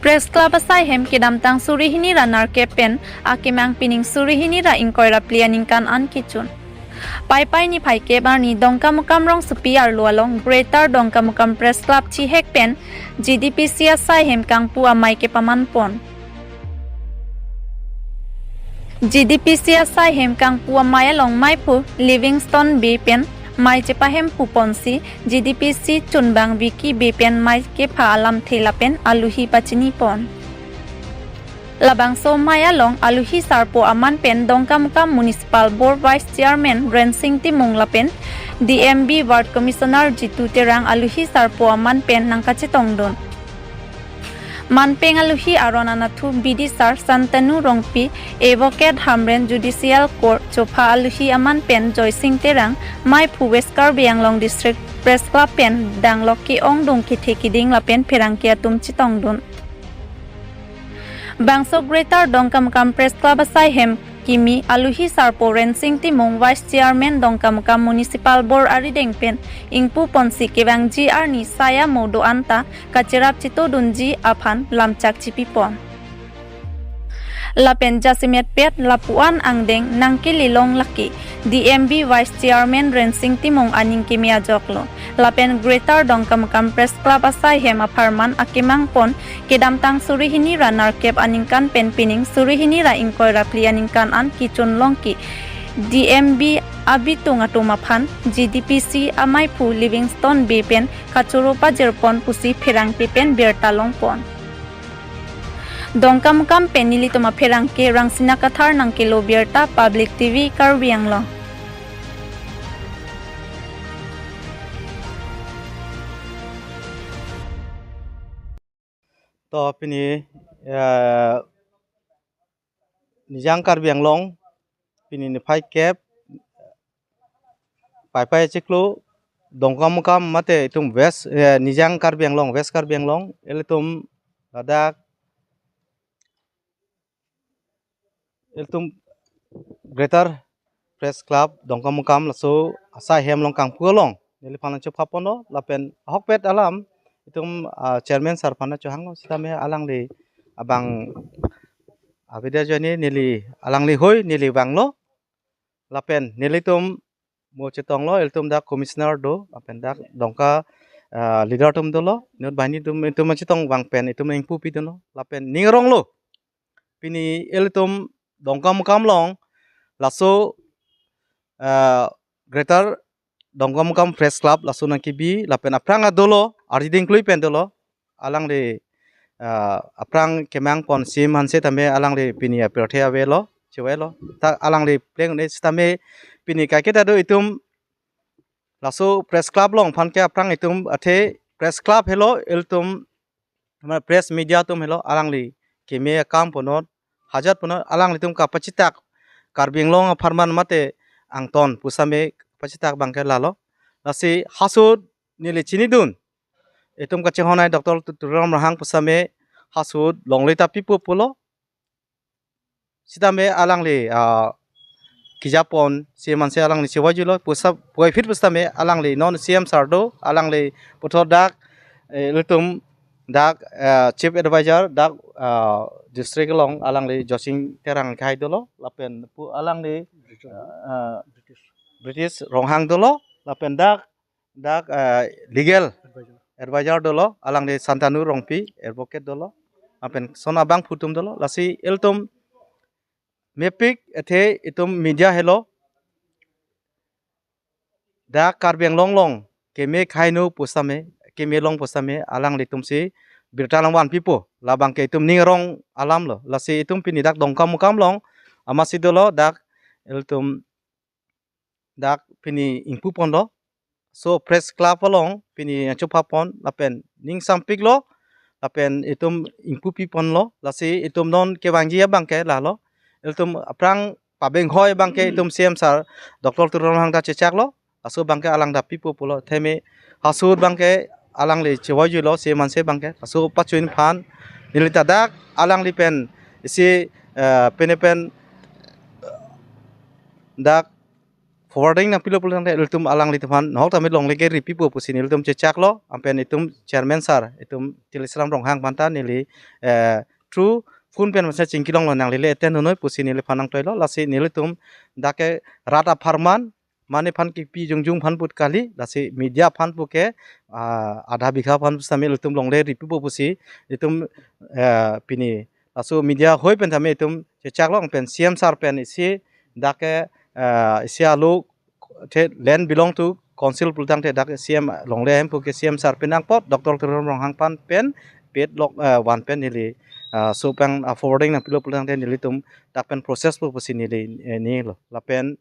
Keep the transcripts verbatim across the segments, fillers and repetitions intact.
Press Club asai hem kedamtang suri hini ra nerkep pen akemang pining suri hini ra ingkoi ra phli aningkan an kechun. Paipai niphai kep arni Dongkamukam rongsopi arlo along Greater Dongkamukam Press Club chihek pen G D P C asai hem kangpu amei kepaman pon. G D P C asai hem kangpu amei along meiphu Livingstone Bey pen mei chepahempu ponsi G D P C chunbang Vicky Bey pen mei kepha alamthe lapen aluhi pachini pon. Labangso mei along aluhi sarpo aman pen Dongkamukam Municipal Board Vice Chairman Rensing Timung lapen D M B Ward Commissioner Jitu Terang aluhi sarpo aman pen nangkachetongdun. Manpeng aluhi aron anatthu bidisar Santanu Rongpi, Advocate Hamren Judicial Court chopha aluhi aman pen Joysing Terang, meiphu West Karbi Anglong District Press Club pen danglok ke-ongdung kethe kiding lapen pherangke atum chetongdun. Bangso Greater Dongkamukam Press Club asai hem kimi aluhi sarpo Rensing Timung, Vice Chairman Dongkamukam Municipal Board arideng pen ingpu ponsi kevangji arni saya modo anta kacherap chetodunji aphan lamchak chipi pon. Lapen jasemet pet lapu-an angdeng nangkele long lake D M B Vice Chairman Rensing Timung aning keme ajoklo. Lapen Greater Dongkamukam Press Club asai hem apharman akemang pon kedamtang suri hini ra nerkep aningkan pen pining suri hini ra ingkoi ra phli aningkan an kechun long ke D M B abitung atum aphan G D P C ameiphu Livingstone Bey pen kachoro pajir pon pusi pherangke pen birta long pon. Dongkamukam pen nelitum apherangke Rangsina Kathar nangkelo birta, Public T V Karbi Anglong. To pini, eh, Nijang Karbi Anglong, pini niphai kep, Paipai chiklo, Dongkamukam mate itum West, eh, Nijang Karbi Anglong, West Karbi Anglong, ilitum ladak, ilitum Greater Press Club Dongkamukam laso asai hem along kangpu along neliphan chophapon lo, lapen ahokpet alam itum, ah, Chairman sir aphan chohanglo, sitame alangli abang avedetji, neli alangli hoi neli vanglo, lapen nelitum mo chetonglo, ilitum dak Commissioner do, lapen dak Dongka, ah, leader atum dolo, inut banghini atum, itum chetong vang pen itum ingpu pidunlo, lapen ning aronglo. Pini ilitum Dongkamukam along laso, ah, Greater Dongkamukam Press Club laso nangkebi lapen aphrang adolo, arjiding klui pen dolo, alangli, ah, aphrang kemang pon C E M Hanse tame alangli pini apirthe avelo, chevelo. Ta alangli pleng ne sitame pini kaiketa do itum laso Press Club along aphan ke aphrang itum athe Press Club helo, ilitum, mane press media atum helo, alangli keme akam ponot, hajat ponot, alanglitum kapachitak Karbi Anglong apharman mate angton pusitame kapachitak abangke lalo. Lasi hasut neli chinidun, itum kachinghon ai Doctor Tu-, Tuliram Ronghang pusitame hasut longle ta pipo pulo. Sitame alangli, ah, kejapon C E M Hanse alangli chevajilo, pusa puvoiphit pusitame alangli non C E M sir do, alangli puthot dak, eh, ilitum dak, eh, Chief Advisor dak, ah, district along alangli Joysing Terang kehai dolo, lapen pu alangli, ah, British Ronghang dolo, lapen dak, dak, ah, legal advisor dolo, alangli Santanu Rongpi, advocate dolo, lapen son abangphu atum dolo, lasi ilitum mepik athe itum media helo, dak Karbi Anglong along keme khainu pusitame, keme long pusitame alanglitum si birta nangvan pipo, labangke itum ning arong alam lo. Lasi itum pini dak Dongkamukam along amatsi dolo, dak ilitum dak pini ingpu ponlo. So Press Club along pini chophapon lapen ning sampiklo, lapen itum ingpu piponlo, lasi itum non kevangji abangke lalo. Ilitum aphrang pabenghoi abangke itum C E M sir Doctor Tuliram Ronghang ta chechaklo, laso abangke alang ta pipo pulo, theme hasut abangke alangli chevajilo C E M Hanse abangke, laso pachun aphan neli ta dak alangli pen isi, eh, pene pen dak forwarding nangpilo pulotangte ilitum alanglitum aphan nahok tame longle ke ripipo pusi nelitum chechaklo, anpen itum chairman sir, itum Tuliram Ronghang aphan ta neli, eh, through phone pen masa chingkilonglo, nang lele attend un-e pusi neliphan nangtoilo. Lasi nelitum dak ke rat apharman, mane aphan kipi jongjong aphan pu kali, lasi media aphan pu ke, ah, adha bigha aphan pu sitame ilitum longle ripipo pusi itum, eh, pini. Laso media ahoi pen tame itum chechaklo, anpen C M sir pen isi dak ke, eh, isi alo the land belong to council pulotangte dak C M longle ahem pu ke C M sir pen nangpot, Doctor Tuliram Ronghang aphan pen pet lok, eh, one pen neli, ah, so pen, ah, forwarding nangpilo pulotangte nelitum dak pen process po pusi neli, eh, nilo. Lapen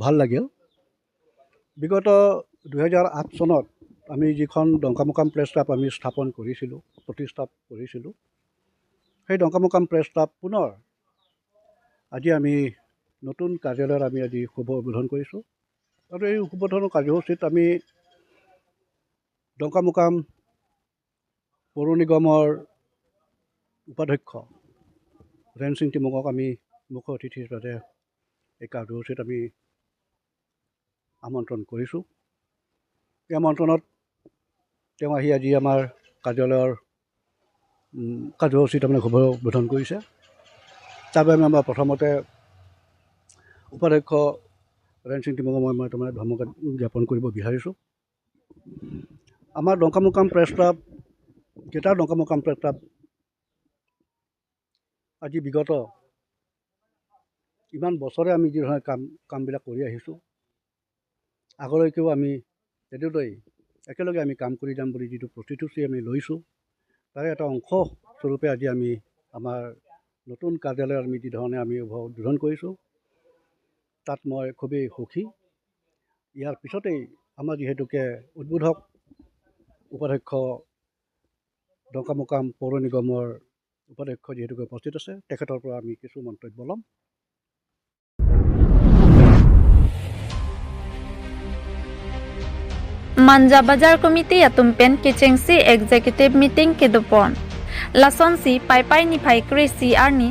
ভাল লাগিল। বিগত দুহেজাৰ আঠ চনত আমি যিখন ডংকামুকাম press club আমি স্থাপন কৰিছিলোঁ, প্ৰতিষ্ঠা কৰিছিলোঁ, সেই ডংকামুকাম প্ৰেছ ক্লাব পুনৰ আজি আমি নতুন কাৰ্যালয়ত আমি আজি শুভ উদ্বোধন কৰিছোঁ। আৰু এই শুভ উদ্বোধনৰ কাৰ্যসূচীত আমি ডংকামুকাম পৌৰ নিগমৰ উপাধ্যক্ষ ৰেণ সিং টিমুঙক আমি মুখ্য অতিথি হিচাপে এই কাৰ্যসূচীত আমি আমন্ত্ৰণ কৰিছোঁ। এই আমন্ত্ৰণত তেওঁ আহি আজি আমাৰ কাৰ্যালয়ৰ, উম, কাৰ্যসূচী তাৰমানে শুভ উদ্বোধন কৰিছে। তাৰ বাবে আমাৰ প্ৰথমতে উপাধ্যক্ষ ৰেণ সিং টিমুঙক মই, মই তাৰমানে ধন্যবাদ জ্ঞাপন কৰিব বিচাৰিছোঁ। আমাৰ ডংকামুকাম প্ৰেছ ক্লাব, গ্ৰেটাৰ ডংকামুকাম প্ৰেছ ক্লাব আজি বিগত ইমান বছৰে আমি যি ধৰণে কাম, কামবিলাক কৰি আহিছোঁ, আগলৈকেও আমি তেনেদৰেই একেলগে আমি কাম কৰি যাম বুলি যিটো প্ৰতিশ্ৰুতি আমি লৈছোঁ, তাৰে এটা অংশ স্বৰূপে আজি আমি আমাৰ নতুন কাৰ্যালয়ত আমি যি ধৰণে আমি উদ্বোধন কৰিছোঁ, তাত মই খুবেই সুখী। ইয়াৰ পিছতেই আমাৰ যিহেতুকে উদ্বোধক উপাধ্যক্ষ, ডংকামুকাম পৌৰ নিগমৰ উপাধ্যক্ষ যিহেতুকে উপস্থিত আছে, তেখেতৰ পৰা আমি কিছু মন্তব্য ল'ম। Manja Bazar Committee atum pen kechengsi executive meeting kedopon. Lasonsi Paipai niphai kre-isi arni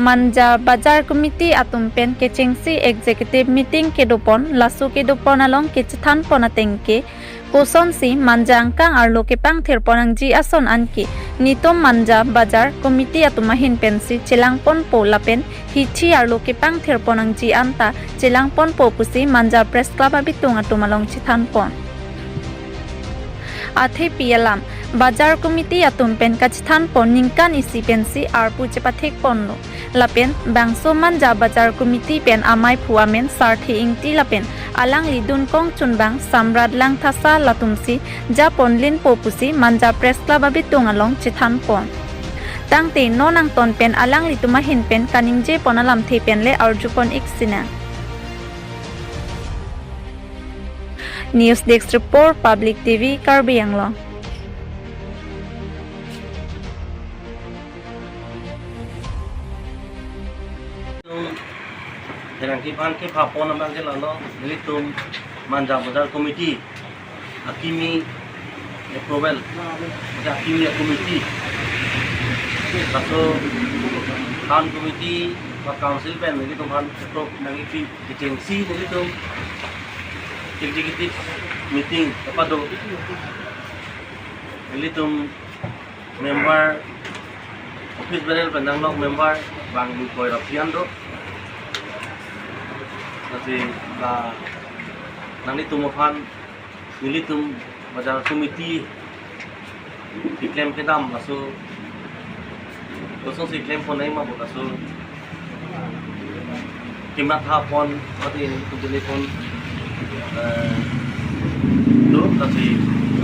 Manja Bazar Committee atum pen kechengsi executive meeting kedopon. Laso kedopon along kechethanpon ateng ke kosonsi Manja angkang arlo kepangthirpon nangji ason anke nelitum Manja Bazar Committee atum ahin pensi chelangponpo lapen hithi arlo kepangthirpon nangji anta chelangponpo pusi Manja Press Club abitung atum along chethanpon. Athepi alam, Bazar Committee atum pen kachethanpon ningkan isi pensi arpu chepathekponlo. Lapen bangso Manja Bazar Committee pen amaiphu amen Sarthe Ingti lapen alangli dunkong chunbang Samrat Langthasa latumsi japonlinpo pusi Manja Press Club abitung along chethanpon. Tangte non angton pen alanglitum ahin pen kaningjepon alamthe pen le arjupon ik sinang. News Desk Report, Public T V, Karbi Anglong. Pherangke aphan kepapon abang ke lalo, nelitum Manja Bazar Committee akimi approval, mate akimi a-committee, laso town committee ba council pen nelitum aphan approve nangkipi kechengsi nelitum executive meeting kapado, nelitum member, office bearer pen nanglok member bang ingkoi ra phi an do. Lasi la nanglitum aphan nelitum Bazar Committee keklem kedam laso kosonsi klempon nangji ma pu laso kematha pon, mate nelitum pon, eh, do, lasi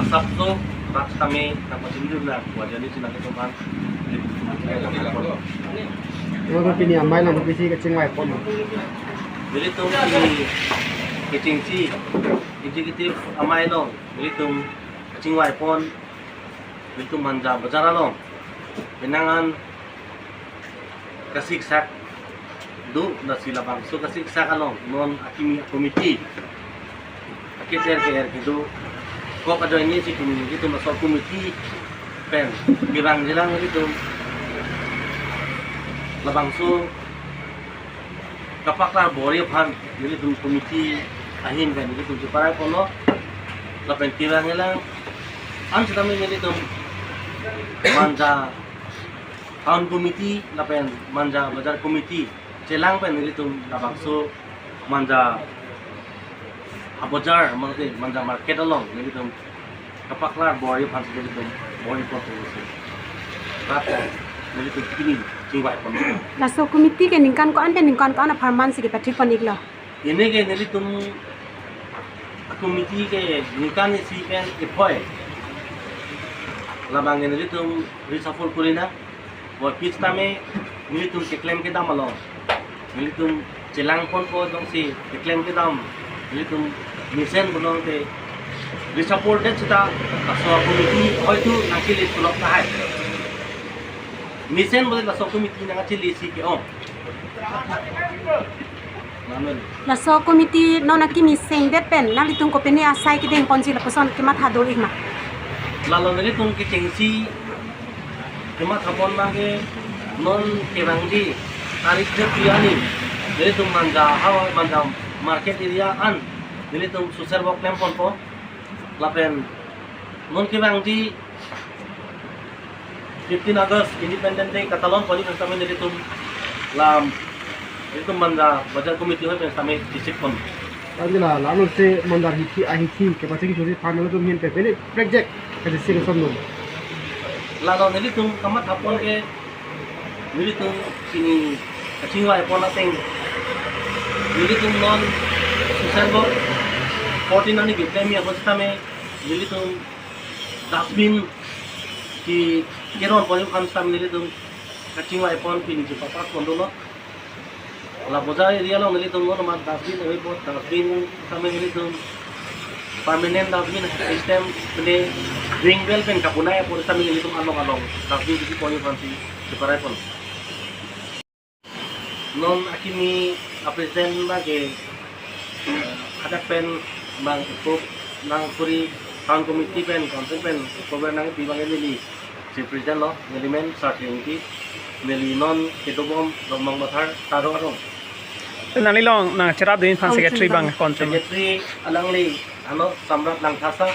asapso rat tame nangpachini dun nang pu ajoine si nanglitum aphan. Oro pini amei nangpisi kachingvaipon. Nelitum pini kechengsi executive amei along nelitum kachingvaipon, nelitum Manja Bazar along penang an kasiksak do, lasi labangso kasiksak along non akimi a-committee aketer ke-er kedo, kok ajoine si pini nelitum laso committee pen kevang jilang nelitum labangso Kapaklar bor-i aphan nelitum committee ahin pen nelitum cheparai ponlo. Lapen kevang elang an setame nelitum Manja Town Committee lapen Manja Bazar Committee chelang pen nelitum labangso Manja abojar, mate Manja market along nelitum kapaklar bor-i aphan nelitum bor-i ponpo pusi rat nelitum pini chingvai pon. Laso committee ke ningkan ko-an pen ningkan ko-an apharman si kepathik pon-iklo? Ini ke nelitum committee ke ningkan isi pen iphoi. Labang ke nelitum reshuffle kori nang. Bor-i setame nelitum keklem kedam along nelitum chelang ponpo, jongsi keklem kedam nelitum mesen pulote reshuffle det seta laso committee hoitu nangchele sulok tahai. Mesen pulote laso committee nangchele si ke-ong. Lamen. Laso committee non akimi sengdet pen nanglitum kopine asai kedeng ponji lapuson kematha do-ik ma? Lalo nelitum kechengsi kematha pon abangke non kevangji tarik thirty arni nelitum Manja havar, Manja market area an nelitum social work klem ponpo. Lapen non kevangji fifteen August Independence Day katalon pon-ik setame nelitum lam, nelitum Manja Bazar Committee hoi pen setame disik pon. Angela, lalo se Manja hithi ahithi kepachingthurji aphan nelitum ahin pen pini project kachesik ason lo. Lalo nelitum kamatha pon ke nelitum pini kachingvai pon ateng nelitum non social work fourteen arni keklem ya setame nelitum dustbin ke keron pon-ik aphan setame nelitum kachingvai pon pini chepapas pon dolo. La bazar area along nelitum non amat dustbin ave apot, dustbin setame nelitum permanent dustbin system pine ring well pen kabonai apot setame nelitum along along dustbin kebi pon-ik aphan si cheparai pon. Non akimi a-president abangke, eh, hadak pen bang ipup nangkuri, town committee pen, council pen ipup nangpi abangke neli si president lo, neli men Sarthe Ingti, neli non kedobom Domong Bathar Taro arong. Te nangli along nangcherap dun aphan secretary abang konchom. Secretary alangli ano Samrat Langthasa,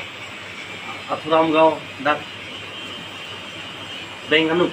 Athuram Gaon, dak Benganu.